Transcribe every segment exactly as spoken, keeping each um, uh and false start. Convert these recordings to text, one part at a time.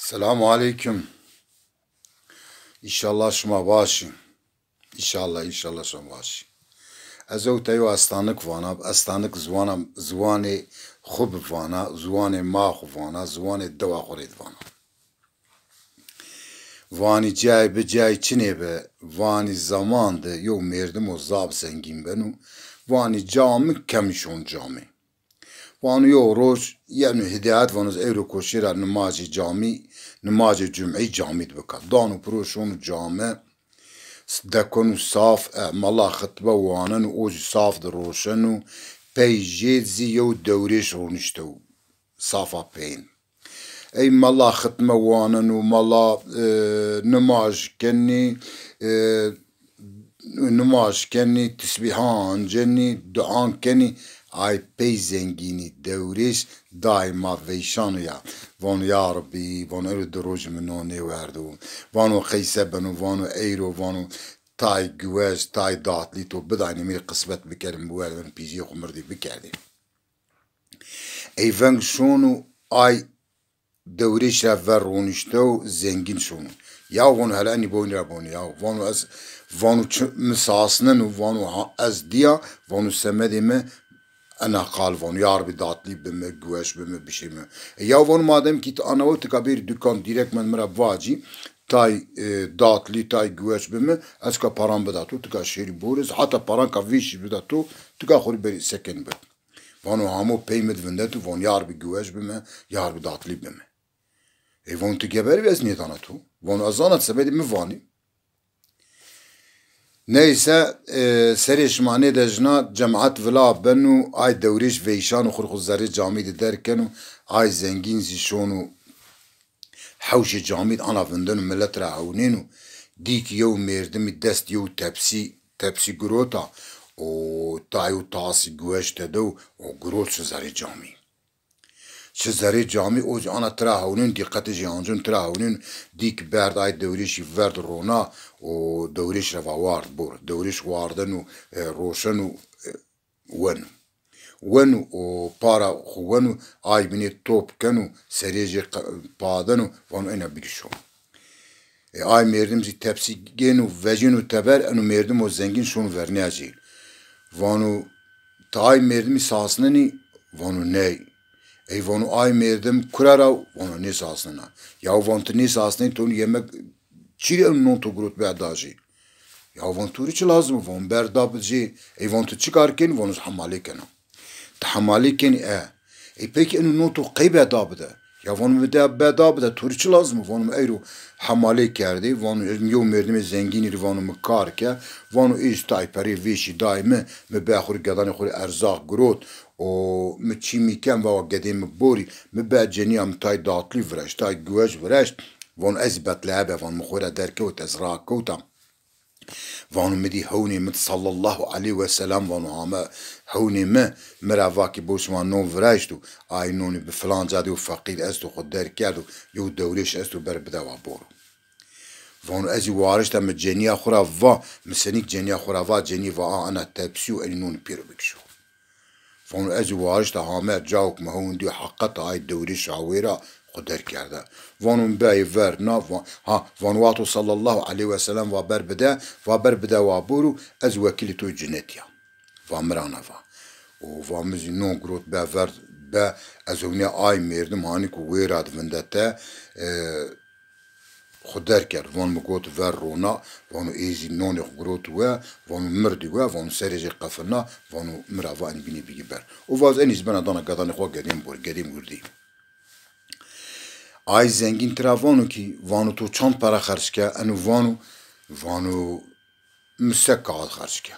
Selamu aleykum. Înşallah şima baş î. Înşallah, înşallah şima baş î. Ez ew te yo estanik vana, estanik ziwana, ziwanê xwu bi vana, ziwanê ma xwu vana, ziwanê dewa xwu rê di vana. Vanî cay bi cay çinê bi, vanî zeman de yo mêrdimo zaf zengîn beno, vanî cami kemî şon cami. Vano yo roj yeno hidayet, vano ez ewro koşê ra nimajê camî, nimajê cumî camî di bika. Dano piro şono came, dekeno saf, e, mela xitbe waneno, o zî saf di roşeno, pey jê zî yew dewrêş roniştew safa peyin. Ey mela xitme waneno, mela, e, nimaj kenî, e, nimaj kenî, tisbîhan ancenî, duan kenî, ay pey zengînî dewrêş daîma veyşano ya. Vano ya Rebî, vano ewro di rojî mi no nêwerdo. Vano qeyse beno, vano eyro, vano tay guweş, tay datlî to bidaynî mi rê qismet bikerî, mi biwerdin pîzîyê xwu mirdî bikerdî. Ey veng şono ay dewrêş ra ver roniştew zengîn şono. Yaw vano hele enî boynî ra bonî yaw. Vano ez, vano çi, mi sasneno, vano ha, ez dîya, vano semedê mi ena qal, vano ya Rebî datlî bimi, guweş bimi, bişîmi. E, yaw vano madem kî ti ana wew, ti ka bêrî dukan dîrekt mend mi ra vacî, tay, e, datlî, tay guweş bimi, ez ka paran bida to, ti ka şêrî borî, ez heta paran ka vêşî bida to, ti ka xwu rê berî seken bi. Vano hamo pey mi di vindeto, vano ya Rebî guweş bime, ya Rebî datlî bime. Ey vano ti geberî bî ez nêdana to. Vano ez zana ti semedê mi vanî. Neyse, e, serê şima nêdejna, cemaet vila beno, ay dewrêş veyşano, xwu rê xwu zerrê camî di derg keno, ay zengîn zî şono hewşê camî di ana vindeno, milet ra hewnêno, dî ki yew mêrdimî dest yew tepsî, tepsî girota û tay û tasî guweş tedew û girot şi zerê camî. Şi zerê camî, o zî ana tira hewnên, dîqetê jê ancon, tira hewnên, dî ki berd ay dewrêşî verd rona û dewrêş ra va ward bor. Dewrêş wardeno, e, roşeno, e, weno. Weno û para xwu weno, ay binê top keno, serê jê qe-, padeno, vano ena bigî şo. E, ay merdim zî tepsî gêno, vecêno teber, eno merdimo zengîn şono vernîya jê. Vano, ti ay merdimî sasnenî? Vano, ney. Ey vano, ay merdim kura ra? Vano, nêsasnena. Yaw vano, ti nêsasnenî, ti eno yemek çî rê eno non to girot bea da jê? Yaw vano, to rê çi lazim o? Vano, ber da bide jê. Ey vano, ti çi kar kenî? Vano, ez hemalê kena. Ti hemalê kenî? E. Ey pekî eno non to qey bea da bide? Ya vano, mi de bea da bide, to rê çi lazim o? Vano, mi eyro hemalê kerdê, vano, ez yew merdimê zengînî rê vano mi kar ke, vano, ê zî tay perê vêşî dayê mi, mi bea xwu rê, gedanê xwu rê erzaq girot û mi çî mî ken, vewa gedê mi borî, mi bea cenîya mi tay datlî vireşt, tay guweş vireşt, vano, ez zî betleye be, vano, mi xwu ra derkewt, ez rakewta. Vano, mi dî hewnê mi di sallallahu aleyhi ve sellem, vano, hame hewnê mi, mi ra va ki bo şima non viraşto, ay nonî bi filan ca de yew feqîr esto, xwu derg kerdo, yew dewrêş esto, ber bide wa boro. Vano, ez zî warişta mi cenîya xwu ra va, mi senîk cenîya xwu ra va, cenî va, a ena tepsî yo, enî nonî pêro bikişo. Vano, ez zî warişta hame cawk mi hewn dîyo, heqeta ay dewrêş awêra xwu derg kerde. Vano, mi beyê ver na, va-, ha, vano, wexto sallallahu aleyhi ve sellem va ber bide, va ber bide wa boro, ez wekîlê to cinetî ya. Va mi ra na va. Û va mi zî non girot be ver be, ez hewnîya ay merdim hanî ku wêra di vindete, e, xwu derg kerd, vano mi got ver rona, vano ê zî nonê xwu girot we, vano mirdî we, vano serê jê qefilna, vano mi ra va enî bînî bigî ber. O va ez enî zî bena dana gedanê xwu, gedê mi borî, gedê mi wirdî. Ay zengîn tira vano ki, vano to çand pere xerc ke? Eno vano, vano mi se kaxit xerc ke.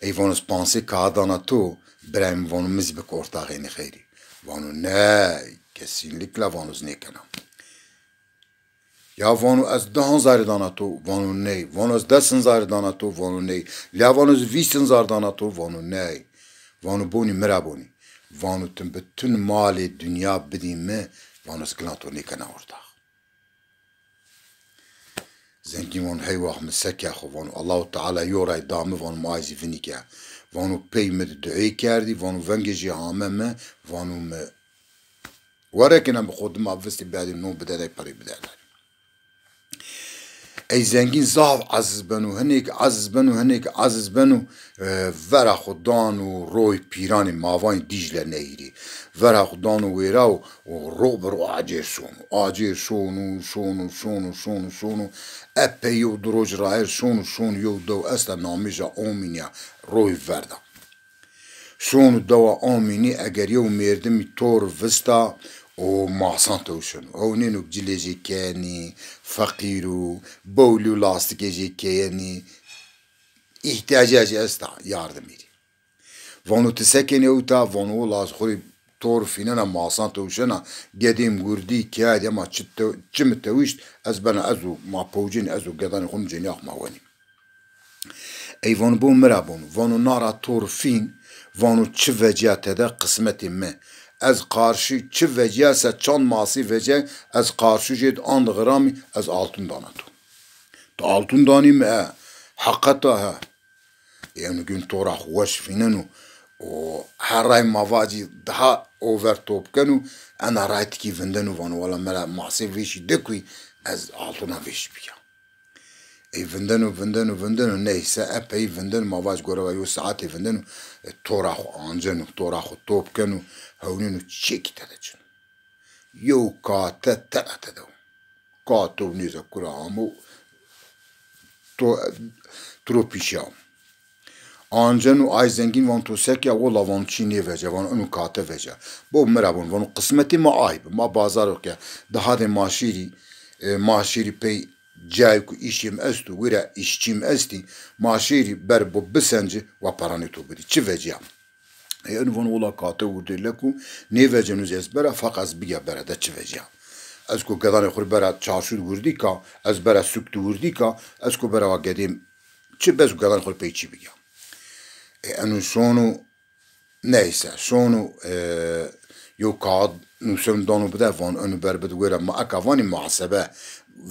Ey vano ez pansê kaxit dana to, birayê mi, vano mi zî bik ortaxê enî xeyrî. Vano ney, kesinlikle, vano ez nêkena. Ya vano ez di hinzarî dana to, vano ney. Vano ez des hinzarî dana to, vano ney. La vano ez vîst hinzar dana to, vano ney. Vano bonî mi ra bonî. Vano ti bütün malê dinya bidî mi, vano ez gilna to nêkena ortax. Zengîn vano hey wax mi se ke xo, vano Allahu Teala yo ray da mi, vano mi ay zî vinî ke. Vano pey mi di duey kerdî, vano vengê jê hame mi, vano mi Werekêna bi xo dima vistî berdî, no bide de, perî bide de. Ey zengîn zaf eziz beno, hinêk eziz beno, hinêk eziz beno, e, vera xo dano roy pîranê, ma vanê Dîcle Nehîrî. Vera xo dano wêra û, û ro bi ro acêr şono. Acêr şono, şono, şono, şono, şono. Epey yew di roj rayîr şono, şono yew dew esta namê ja Omînî ya, roy verda. Şono dewa Omînî, eger yew mêrdimî tor vista û masan tewşeno. Ewnêno cilê jê kenî, feqîr o, bowlî û lastikê jê keyenî, îhtîyacê jê esta yardimî rê. Vano ti se kenî ewta? Vano wila ez xo rê tor fînena, masan tewşena, gedêm wirdî, keyadî, ema çi te-, çi mi tewişt, ez bena ez û ma powcênî, ez û gedanê xo mi cênî ax ma wenî. Ey vano bo mi ra bono. Vano na ra tor fîn, vano çi vecîya tede qismetê mi. Ez qarşî çi vecîya se çand masî vecîya, ez qarşî jêd and xiramî, ez altun dana to. To altun danî mi? E, heqeta he. Ê eno gên tora xo weş fîneno û her ray ma vacî daha over top keno, ena ray tikî vindeno, vano wela mi ra masê vêşî de kuy, ez altuna vêş bîya. Ey vindeno, vindeno, vindeno, neyse, epey vindeno, ma vac gore wa yo saetê vindeno, e, tora xo anceno, tora xo top keno, hewnêno çêkî tede çino. Yew kate tena tede wo. Kate û nêze kura amo, to, tiro pîşî amo. Anceno, ay zengîn vano to se ke? Wila vano çî nêvece, vano ino kate vece. Bo mi ra bon, vano qismetê ma ay bi. Ma bazar o ke, dahadê ma şêrî, e, ma şêrî pey cayê ku îşê mi esto, wira îşçî mi estî, ma şêrî ber bo bisenci, wa peranê to bidî. Çi vecîya? E, eno vano wila kate wirdê leko, nêveceno zî ez bera, feq ez bigîya bera de çi vecîya. Ez ko gedanê xo rê bera çarşû di wirdî ka, ez bera suk di wirdî ka, ez ko bera wa gedêm çi, bes ko gedanê xo rê pey çî bigîya. E, eno şono, neyse, şono, e, yew kaxit nuseno dano bide, vano eno ber bid wêra, ma eka vanî muhasebe,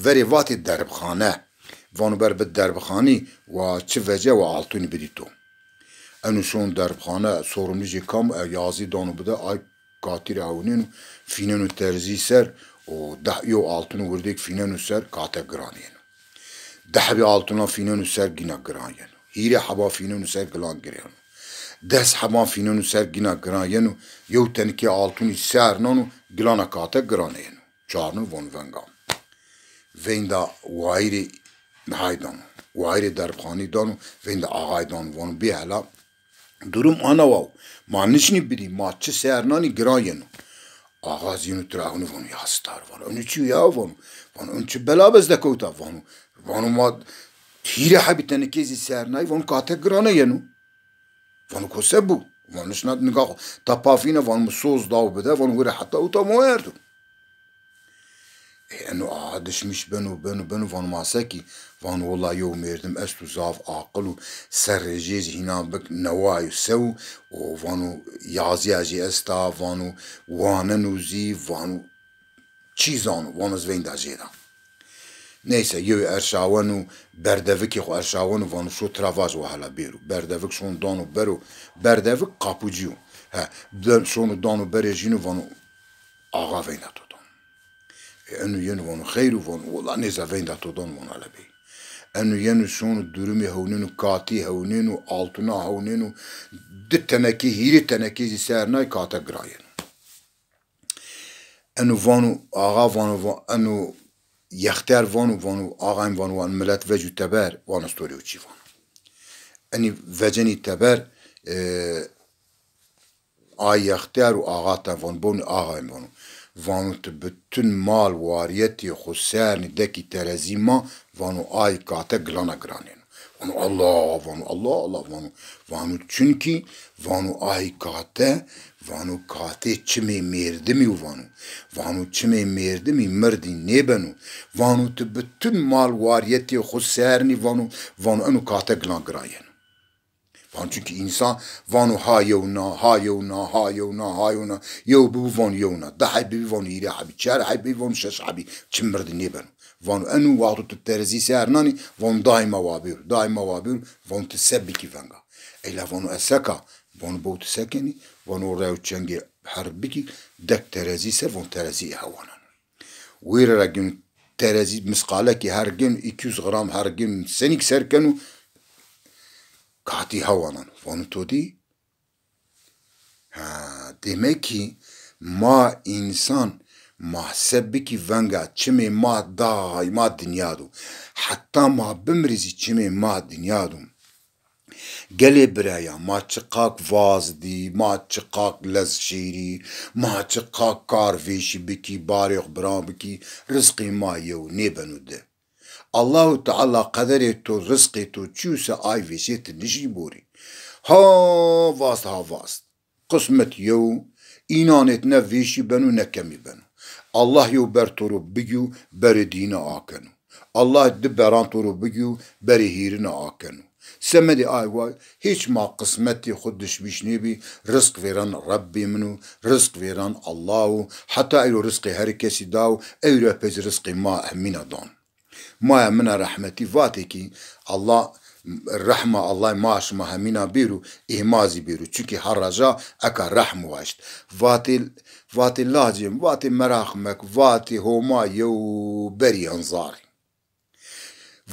verê vatê derbxane. Vano ber bid derbxanî, wa çi vece wa altunî bidî to. Eno şon derbxane, sorumlî jê kam, e, yazî dano bide, ay katî ra ewnêno, fîneno terzî ser û deh yew altun wirdêk fîneno ser, kate giran yeno. Deh hebî altuna fîneno ser, gîna giran yeno. Hîrê heba fîneno ser, gilan giran yeno. Des heban fîneno ser, gîna giran yeno. Yew tenikê altunî ser nano, gilana kate giran yeno. Çarno vano venga. Veynda wayîrê hay dano. Wayîrê derbxanî dano, veynda axay dano. Vano bê hela, durum ana wa wo. Ma nişnî bidî, ma çi ser nanî giran yeno. Axa zî yeno tira eno vano ya star, vano eno çi ya, vano. Vano eno çi bela bi ez dekewta, vano. Vano ma hîrê hebî tenikê zî ser nayî, vano kate girane yeno. Vano ko se bû? Vano nişna niga xo. Ta pafîne, vano mi soz daw bide, vano wira heta ewta ma werdo. E, eno axa dişmîş beno, beno, beno, vano ma se kî? Vano wila yew mêrdim esto zaf aqil û serrê jê zî hîna bik newa yo sew û vano yazîya jê esta, vano waneno zî, vano çî zano, vano ez veynda jê da. Neyse, yew erşaweno, berdevikê xo erşaweno, vano şo tira vac wa hela bêro. Berdevik şon dano bero, berdevik qapucî yo. He, ben-, şono dano berê jîno, vano axa veynda to dano. E, eno yeno vano xeyr o, vano wila nêze veynda to dano, vano hele bey. Eno yeno şono durumê hewnêno, katî hewnêno, altuna hewnêno, di tenekê, hîrê tenekê zî ser nay, kate giran yeno. Eno vano, axa vano, va-, eno yextiyar vano, vano, axayên vano, wan milet vecû teber, vano ez to rê çî vano. Enî vecenî teber, e, ay yextiyar û axa ten vano, bonî axayên vano. Vano ti bütün mal wariyetê xo sernî dekî terezî ma, vano ay kate gilana giranêno. Vano Allah, vano Allah, Allah, vano. Vano çunkî, vano ay kate, vano katê çimê mêrdimî yo, vano. Vano çimê mêrdimî mirdî nêbeno. Vano ti bütün mal wariyetê xo sernî, vano, vano eno kate gilan giran yeno. Vano çunkî însan vano ha yewna, ha yewna, ha yewna, ha yewna, yew bibû vano yewna, di heb bibî vano hîrê hebî, çar heb bibî vano şeş hebî, çi mirdî nêbeno. Vano eno wexto tu terezî ser nanî, vano daîma wa bêro, daîma wa bêro, vano ti se bikî venga. Eyla vano ez seka, Vano bo tu se kenî? Vano rew çengê her bikî, dek terezî ser, von terezî ê hewanan. Wêre ra gin terezî misqalekî her gin, iki yüz gram her gin, senîk ser keno, katî hewanan. Vano to dî? Ha, demek ki ma însan, ma se bikî venga çimê ma daîma dinya do. Heta ma bimrî zî çimê ma dinya do. Gelê biraya, ma çiqak vaz dî, ma çiqak lez şêrî, ma çiqak kar vêşî bikî, barê xo bira bikî, rizqê ma yew nêbeno di. Allahu Teala qederê to, rizqê to çi yo se ay vêşê ti nişî borî. Ha vast, ha vast. Qismet yew, înanêt ne vêşî beno ne kemî beno. Allah yew ber to ro bigîyo, berê dîyine akeno. Allah di beran to ro bigîyo, berê hîrine akeno. Semedê ay wa hîç ma qismetê xwu dişmîş nêbî, rizq vêren Rebbê min o, rizq vêren Allah o, heta ewro rizqê her kesî da o, ewro pê zî rizqê ma hemîna dan. Maya min a rehmetî vatê ki Allah, rehma Allah ma şima hemîna bêro, ê ma zî bêro. Çunkî her raja eka rehm waşt. Vatê, vatê lacê, vatê merax mek, vatê Homa yew berî henzar.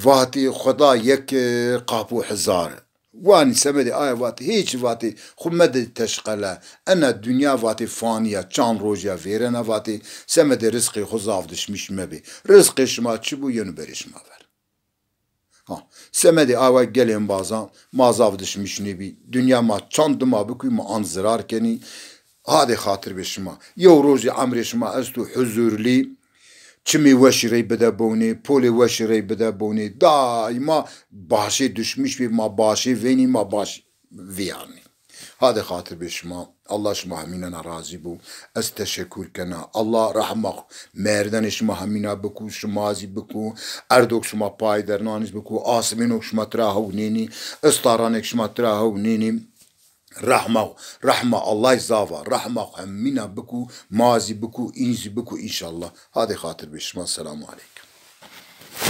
Vatê Xweda yek, e, qapo hezar. Wanî semedê aya vatê, hîç vatê, xwu mede teşqele. Ena dinya vatê fanî ya, çand rojî ya vêrena vatê, semedê rizqê xwu zaf dişmîş mebê. Rizqê şima çi bo, yeno berê şima ver. Ha, semedê awa gelên bazan, ma zaf dişmîş nêbî. Dinya ma çand dima bikuyî, ma an zirar kenî. Hadê xatir bê şima. Yew rojê emrê şima esto huzurlî, çimê weşî rey bide bownê, polê weşî rey bide bownê. Daîma başê duşmîş bê, ma başê vênî, ma baş vîyarnî. Hadê xatir bê şima. Allah şima hemînan a razî bo. Ez teşekur kena. Allah rehma merdenê şima hemîna biku, şima zî biku. Erdok şima pay dernanîz biku. Asmênok şima tira hew nênî. Istaranêk şima tira hew nênî. Rehma, rehma Allah zaf a. Rehma xwu hemîna biku, ma zî biku, în zî biku înşallah. Hadê xatir bê şima. Selamu aleykum.